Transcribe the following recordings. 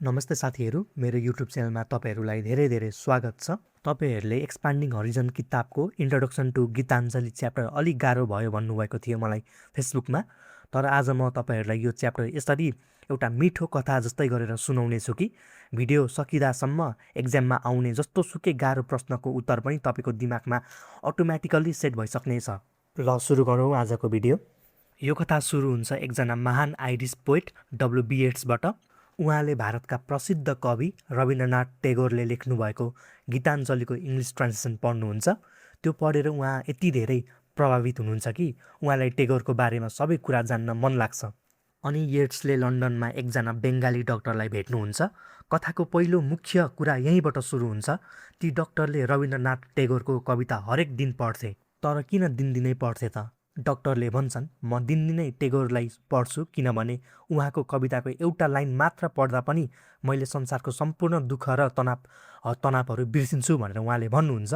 नमस्ते साथीहरू, मेरो युट्युब च्यानलमा तपाईँहरूलाई धेरै धेरै स्वागत छ। तपाईँहरूले एक्सपान्डिङ हरिजन किताबको इन्ट्रोडक्सन टु गीताञ्जली च्याप्टर अलिक गाह्रो भयो भन्नुभएको थियो मलाई फेसबुकमा। तर आज म तपाईँहरूलाई यो च्याप्टर यसरी एउटा मिठो कथा जस्तै गरेर सुनाउने छु कि भिडियो सकिँदासम्म एक्जाममा आउने जस्तो सुकै गाह्रो प्रश्नको उत्तर पनि तपाईँको दिमागमा अटोमेटिकल्ली सेट भइसक्नेछ। ल सुरु गरौँ आजको भिडियो। यो कथा सुरु हुन्छ एकजना महान आइरिस पोइट डब्ल्युबी येट्सबाट। उहाँले भारतका प्रसिद्ध कवि रविन्द्रनाथ टेगोरले लेख्नुभएको गीताञ्जलीको इङ्ग्लिस ट्रान्सलेसन पढ्नुहुन्छ। त्यो पढेर उहाँ यति धेरै प्रभावित हुनुहुन्छ कि उहाँलाई टेगोरको बारेमा सबै कुरा जान्न मन लाग्छ। अनि येट्सले लन्डनमा एकजना बङ्गाली डाक्टरलाई भेट्नुहुन्छ। कथाको पहिलो मुख्य कुरा यहीँबाट सुरु हुन्छ। ती डाक्टरले रविन्द्रनाथ टेगोरको कविता हरेक दिन पढ्थे। तर किन दिनदिनै पढ्थे त? डाक्टरले भन्छन्, म दिनदिनै टेगोरलाई पढ्छु किनभने उहाँको कविताको एउटा लाइन मात्र पढ्दा पनि मैले संसारको सम्पूर्ण दुःख र तनावहरू बिर्सिन्छु भनेर उहाँले भन्नुहुन्छ।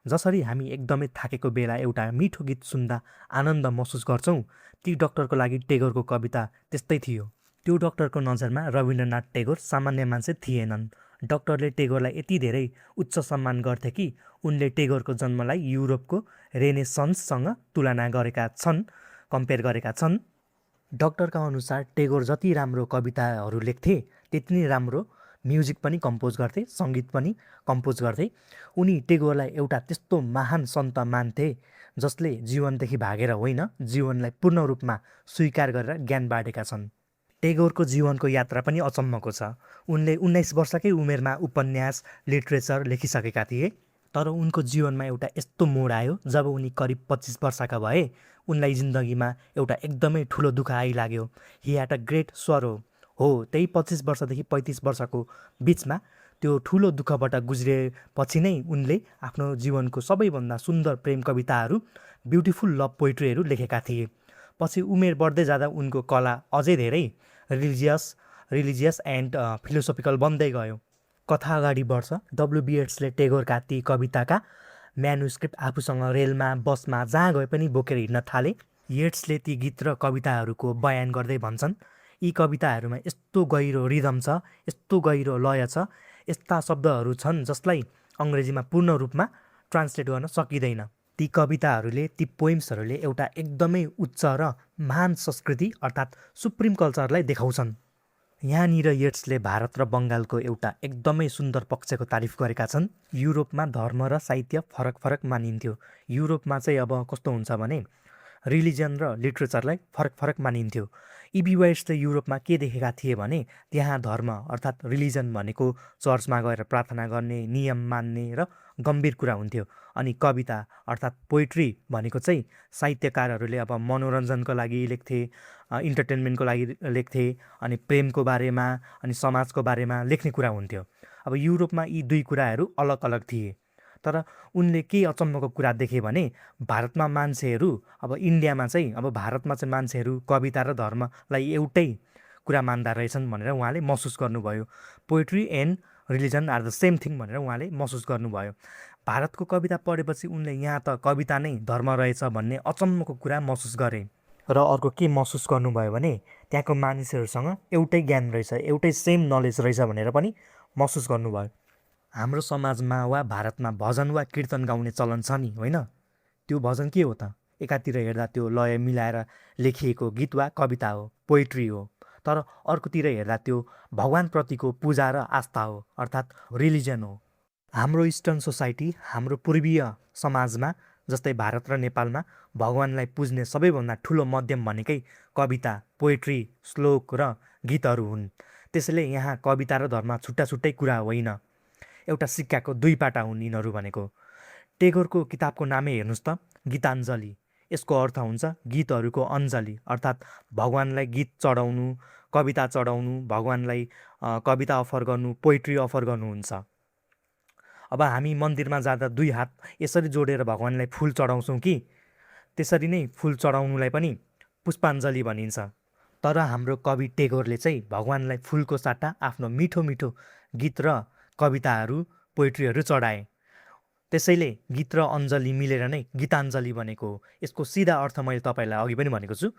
जसरी हामी एकदमै थाकेको बेला एउटा मिठो गीत सुन्दा आनन्द महसुस गर्छौँ, ती डाक्टरको लागि टेगोरको कविता त्यस्तै थियो। त्यो डाक्टरको नजरमा रविन्द्रनाथ टेगोर सामान्य मान्छे थिएनन्। डाक्टरले टेगोरलाई यति धेरै उच्च सम्मान गर्थे कि उनले टेगोरको जन्मलाई युरोपको रेनेसन्ससँग तुलना कम्पेयर गरेका छन्। डाक्टरका अनुसार टेगोर जति राम्रो कविताहरू लेख्थे त्यति नै राम्रो म्युजिक पनि कम्पोज गर्थे, सङ्गीत पनि कम्पोज गर्थे। उनी टेगोरलाई एउटा त्यस्तो महान सन्त मान्थे जसले जीवनदेखि भागेर होइन, जीवनलाई पूर्ण रूपमा स्वीकार गरेर ज्ञान बाँडेका छन्। टेगोरको जीवनको यात्रा पनि अचम्मको छ। उनले 19 वर्षकै उमेरमा उपन्यास, लिटरेचर लेखिसकेका थिए। तर उनको जीवनमा एउटा यस्तो मोड आयो जब उनी करिब 25 वर्षका भए। उनलाई जिन्दगीमा एउटा एकदमै ठुलो दुःख आइलाग्यो। हि ह्याड अ ग्रेट सरो। त्यही 25 वर्षदेखि 35 वर्षको बिचमा त्यो ठुलो दुःखबाट गुज्रेपछि नै उनले आफ्नो जीवनको सबैभन्दा सुन्दर प्रेम कविताहरू, ब्युटिफुल लभ पोइट्रीहरू लेखेका थिए। पछि उमेर बढ्दै जाँदा उनको कला अझै धेरै रिलिजियस एन्ड फिलोसोफिकल बन्दै गयो। कथा अगाडि बढ्छ। डब्ल्युबी येट्सले टेगोरका ती कविताका म्यानुस्क्रिप्ट आफूसँग रेलमा, बसमा जहाँ गए पनि बोकेर हिँड्न थाले। येट्सले ती गीत र कविताहरूको बयान गर्दै भन्छन्, यी कविताहरूमा यस्तो गहिरो रिदम छ, यस्तो गहिरो लय छ, यस्ता शब्दहरू छन् जसलाई अङ्ग्रेजीमा पूर्ण रूपमा ट्रान्सलेट गर्न सकिँदैन। ती कविताहरूले, ती पोइम्सहरूले एउटा एकदमै उच्च र महान संस्कृति अर्थात् सुप्रिम कल्चरलाई देखाउँछन्। यहाँनिर येट्सले भारत र बङ्गालको एउटा एकदमै सुन्दर पक्षको तारिफ गरेका छन्। युरोपमा धर्म र साहित्य फरक फरक मानिन्थ्यो। युरोपमा चाहिँ अब कस्तो हुन्छ भने रिलिजन र लिटरेचरलाई फरक फरक मानिन्थ्यो। इबी येट्सले युरोपमा के देखेका थिए भने त्यहाँ धर्म अर्थात् रिलिजन भनेको चर्चमा गएर प्रार्थना गर्ने, नियम मान्ने र गम्भीर कुरा हुन्थ्यो। अनि कविता अर्थात् पोइट्री भनेको चाहिँ साहित्यकारहरूले अब मनोरञ्जनको लागि लेख्थे, इन्टरटेनमेन्टको लागि लेख्थे, अनि प्रेमको बारेमा अनि समाजको बारेमा लेख्ने कुरा हुन्थ्यो। अब युरोपमा यी दुई कुराहरू अलग अलग थिए। तर उनले के अचम्मको कुरा देखे भने भारतमा मान्छेहरू अब इन्डियामा चाहिँ अब भारतमा चाहिँ मान्छेहरू कविता र धर्मलाई एउटै कुरा मान्दा रहेछन् भनेर उहाँले महसुस गर्नुभयो। Poetry and religion are the same thing भनेर उहाँले महसुस गर्नुभयो। भारतको कविता पढेपछि उनले यहाँ त कविता नै धर्म रहेछ भन्ने अचम्मको कुरा महसुस गरे। र अर्को के महसुस गर्नुभयो भने त्यहाँको मानिसहरूसँग एउटै ज्ञान रहेछ, एउटै सेम नलेज रहेछ भनेर पनि महसुस गर्नुभयो। हाम्रो समाजमा वा भारतमा भजन वा कीर्तन गाउने चलन छ नि, होइन? त्यो भजन के हो त? एकातिर हेर्दा त्यो लय मिलाएर लेखिएको गीत वा कविता हो, पोइट्री हो। तर अर्कोतिर हेर्दा त्यो भगवानप्रतिको पूजा र आस्था हो, अर्थात् रिलिजन हो। हाम्रो इस्टर्न सोसाइटी, हाम्रो पूर्वीय समाजमा जस्तै भारत र नेपालमा भगवानलाई पुज्ने सबैभन्दा ठुलो माध्यम भनेकै कविता, पोइट्री, श्लोक र गीतहरू हुन्। त्यसैले यहाँ कविता र धर्म छुट्टा छुट्टै कुरा होइन, एउटा सिक्काको दुई पाटा हुन् यिनीहरू भनेको। टेगोरको किताबको नामै हेर्नुहोस् त, गीताञ्जली। यसको अर्थ हुन्छ गीतहरूको अञ्जली, अर्थात् भगवानलाई गीत चढाउनु, कविता चढाउनु, भगवानलाई कविता अफर गर्नु, पोइट्री अफर गर्नु हुन्छ। अब हामी मन्दिरमा जाँदा दुई हात यसरी जोडेर भगवानलाई फुल चढाउँछौँ कि त्यसरी नै फुल चढाउनुलाई पनि पुष्पाञ्जली भनिन्छ। तर हाम्रो कवि टेगोरले चाहिँ भगवानलाई फुलको साट्टा आफ्नो मिठो मिठो गीत र कविताहरू, पोइट्रीहरू चढाए। त्यसैले गीत र अञ्जली मिलेर नै गीताञ्जली बनेको हो। यसको सिधा अर्थ मैले तपाईँलाई अघि पनि भनेको छु।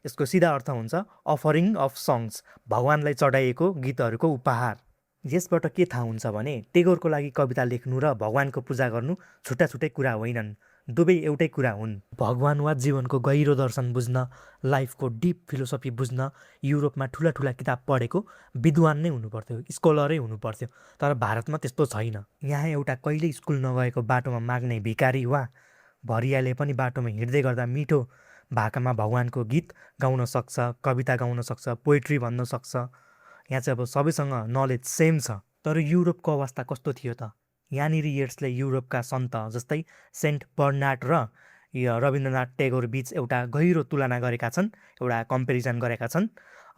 यसको सिधा अर्थ हुन्छ अफरिङ अफ सङ्ग्स, भगवानलाई चढाइएको गीतहरूको उपहार। यसबाट के थाहा हुन्छ भने टेगोरको लागि कविता लेख्नु र भगवानको पूजा गर्नु छुट्टा छुट्टै कुरा होइनन्, दुवै एउटै कुरा हुन्। भगवान वा जीवनको गहिरो दर्शन बुझ्न, लाइफको डिप फिलोसफी बुझ्न युरोपमा ठुला ठुला किताब पढेको विद्वान नै हुनुपर्थ्यो, स्कलरै हुनुपर्थ्यो। तर भारतमा त्यस्तो छैन। यहाँ एउटा कहिल्यै स्कुल नगएको बाटोमा माग्ने भिकारी वा भरियाले पनि बाटोमा हिँड्दै गर्दा मिठो भाकामा भगवानको गीत गाउन सक्छ, कविता गाउन सक्छ, पोइट्री भन्न सक्छ। यहाँ चाहिँ अब सबैसँग नलेज सेम छ। तर युरोपको अवस्था कस्तो थियो त? यहाँनिर येट्सले युरोपका सन्त जस्तै सेन्ट बर्नार्ड र रविन्द्रनाथ टेगोर बीच एउटा गहिरो तुलना गरेका छन्, एउटा कम्पेरिजन गरेका छन्।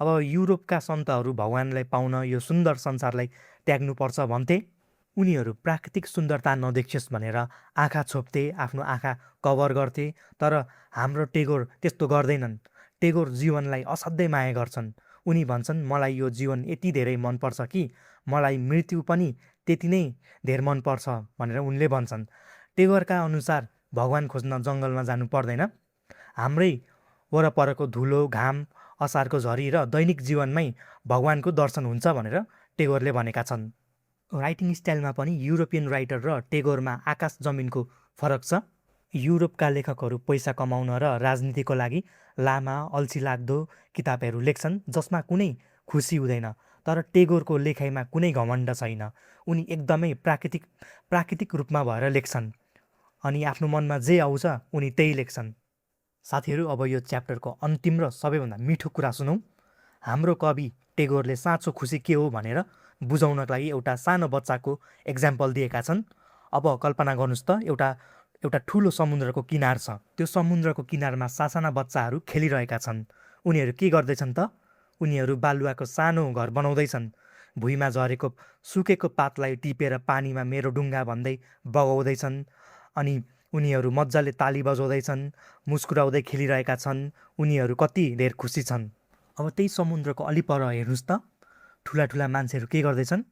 अब युरोपका सन्तहरू भगवानलाई पाउन यो सुन्दर संसारलाई त्याग्नुपर्छ भन्थे। उनीहरू प्राकृतिक सुन्दरता नदेखियोस् भनेर आँखा छोप्थे, आफ्नो आँखा कभर गर्थे। तर हाम्रो टेगोर त्यस्तो गर्दैनन्। टेगोर जीवनलाई असाध्यै माया गर्छन्। उनी भन्छन् मलाई यो जीवन यति धेरै मनपर्छ कि मलाई मृत्यु पनि त्यति नै धेर मनपर्छ भनेर उनले भन्छन्। टेगोरका अनुसार भगवान खोज्न जङ्गलमा जानु पर्दैन, हाम्रै वरपरको धुलो, घाम, असारको झरी र दैनिक जीवनमै भगवानको दर्शन हुन्छ भनेर टेगोरले भनेका छन्। राइटिङ स्टाइलमा पनि युरोपियन राइटर र टेगोरमा आकाश जमिनको फरक छ। युरोपका लेखकहरू पैसा कमाउन र राजनीतिको लागि लामा अल्छी लाग्दो किताबहरू लेख्छन् जसमा कुनै खुसी हुँदैन। तर टेगोरको लेखाइमा कुनै घमण्ड छैन। उनी एकदमै प्राकृतिक रूपमा भएर लेख्छन् अनि आफ्नो मनमा जे आउँछ उनी त्यही लेख्छन्। साथीहरू, अब यो च्याप्टरको अन्तिम र सबैभन्दा मिठो कुरा सुनौँ। हाम्रो कवि टेगोरले साँचो खुसी के हो भनेर बुझाउनका लागि एउटा सानो बच्चाको एक्जाम्पल दिएका छन्। अब कल्पना गर्नुहोस् त, एउटा ठुलो समुद्रको किनार छ। त्यो समुद्रको किनारमा सासाना बच्चाहरू खेलिरहेका छन्। उनीहरू के गर्दैछन् त? उनीहरू बालुवाको सानो घर बनाउँदैछन्। भुइँमा झरेको सुकेको पातलाई टिपेर पानीमा मेरो डुङ्गा भन्दै बगाउँदैछन्। अनि उनीहरू मजाले ताली बजाउँदैछन्, मुस्कुराउँदै खेलिरहेका छन्। उनीहरू कति धेर खुसी छन्। अब त्यही समुद्रको अलिपर हेर्नुहोस् त, ठुला ठुला मान्छेहरू के गर्दैछन्?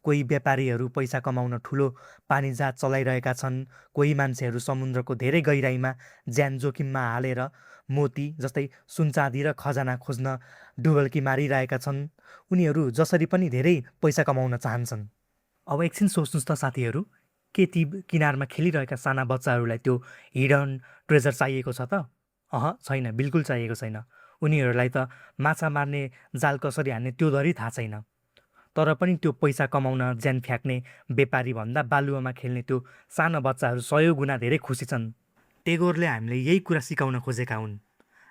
कोही व्यापारीहरू पैसा कमाउन ठुलो पानी जहाज चलाइरहेका छन्। कोही मान्छेहरू समुद्रको धेरै गहिराइमा ज्यान जोखिममा हालेर मोती जस्तै सुनचाँदी र खजाना खोज्न डुबल्की मारिरहेका छन्। उनीहरू जसरी पनि धेरै पैसा कमाउन चाहन्छन्। अब एकछिन सोच्नुहोस् त साथीहरू, के ती किनारमा खेलिरहेका साना बच्चाहरूलाई त्यो हिडन ट्रेजर चाहिएको छ त? छैन, बिल्कुल चाहिएको छैन। उनीहरूलाई त माछा मार्ने जाल कसरी हान्ने त्यो धरि थाहा छैन। तर पनि त्यो पैसा कमाउन ज्यान फ्याँक्ने व्यापारी भन्दा बालुवामा खेल्ने त्यो साना बच्चाहरू 100 गुणा धेरै खुसी छन्। टेगोरले हामीले यही कुरा सिकाउन खोजेका हुन्।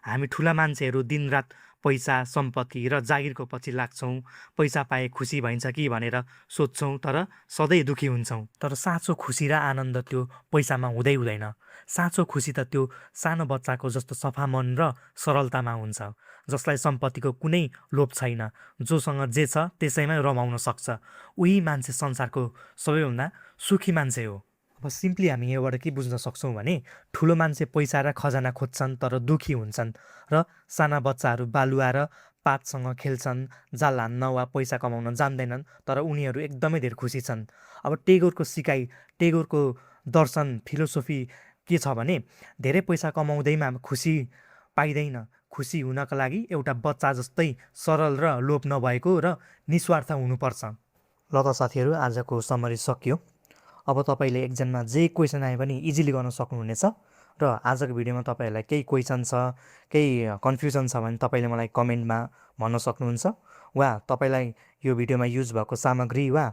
हामी ठुला मान्छेहरू दिनरात पैसा, सम्पत्ति र जागिरको पछि लाग्छौँ। पैसा पाए खुसी भइन्छ कि भनेर सोध्छौँ, तर सधैँ दुःखी हुन्छौँ। तर साँचो खुसी र आनन्द त्यो पैसामा हुँदैन। साँचो खुसी त त्यो सानो बच्चाको जस्तो सफा मन र सरलतामा हुन्छ, जसलाई सम्पत्तिको कुनै लोभ छैन, जोसँग जे छ त्यसैमा रमाउन सक्छ। उही मान्छे संसारको सबैभन्दा सुखी मान्छे हो। अब सिम्पली हामी यहाँबाट के बुझ्न सक्छौँ भने ठुलो मान्छे पैसा र खजाना खोज्छन् तर दुःखी हुन्छन्, र साना बच्चाहरू बालुवा र पातसँग खेल्छन्, जाल हान्न वा पैसा कमाउन जान्दैनन्, तर उनीहरू एकदमै धेरै खुसी छन्। अब टेगोरको सिकाइ, टेगोरको दर्शन, फिलोसोफी के छ भने धेरै पैसा कमाउँदैमा खुसी पाइँदैन। खुसी हुनका लागि एउटा बच्चा जस्तै सरल र लोभ नभएको र निस्वार्थ हुनुपर्छ। ल त साथीहरू, आजको समरी सकियो। अब तपाईँले एक्जाममा जे क्वेसन आए पनि इजिली गर्न सक्नुहुनेछ। र आजको भिडियोमा तपाईँहरूलाई केही क्वेसन छ, केही कन्फ्युजन छ भने तपाईँले मलाई कमेन्टमा भन्न सक्नुहुन्छ। वा तपाईँलाई यो भिडियोमा युज भएको सामग्री वा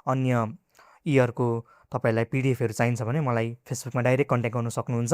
अन्य इयरको तपाईँलाई पिडिएफहरू चाहिन्छ भने मलाई फेसबुकमा डाइरेक्ट कन्ट्याक्ट गर्न सक्नुहुन्छ।